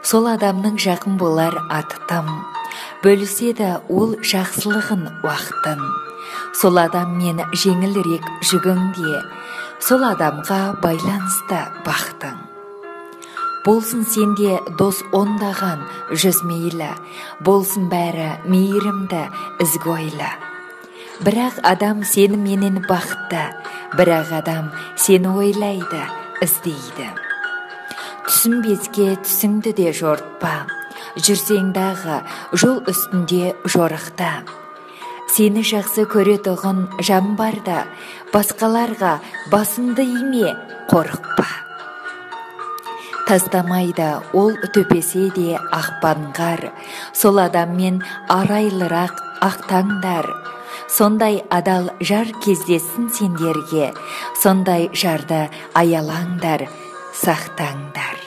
Сол адамның жақын болар аты тым, бөліседі ол жақсылығын уақытын. Сол адаммен жеңілірек жүгіңде, сол адамға байланысты бақытың. Болсын сенде дос ондаған жүз мейлі, болсын бәрі мейірімді, ізгі ойлы. Бірақ адам сені менен бақытты, бірақ адам сені ойлайды, іздейді. Түсінбеске түсіңді де жортпа, жүрсең дағы жол үстінде жорықта. Сені жақсы көретұғын жан барда, басқаларға басыңды име, қорықпа. Тастамайды ол төпесе де ақпан қар, сол адаммен арайлырақ ақ таңдар. Сондай адал жар кездессін сендерге, сондай жарды аялаңдар, сақтаңдар.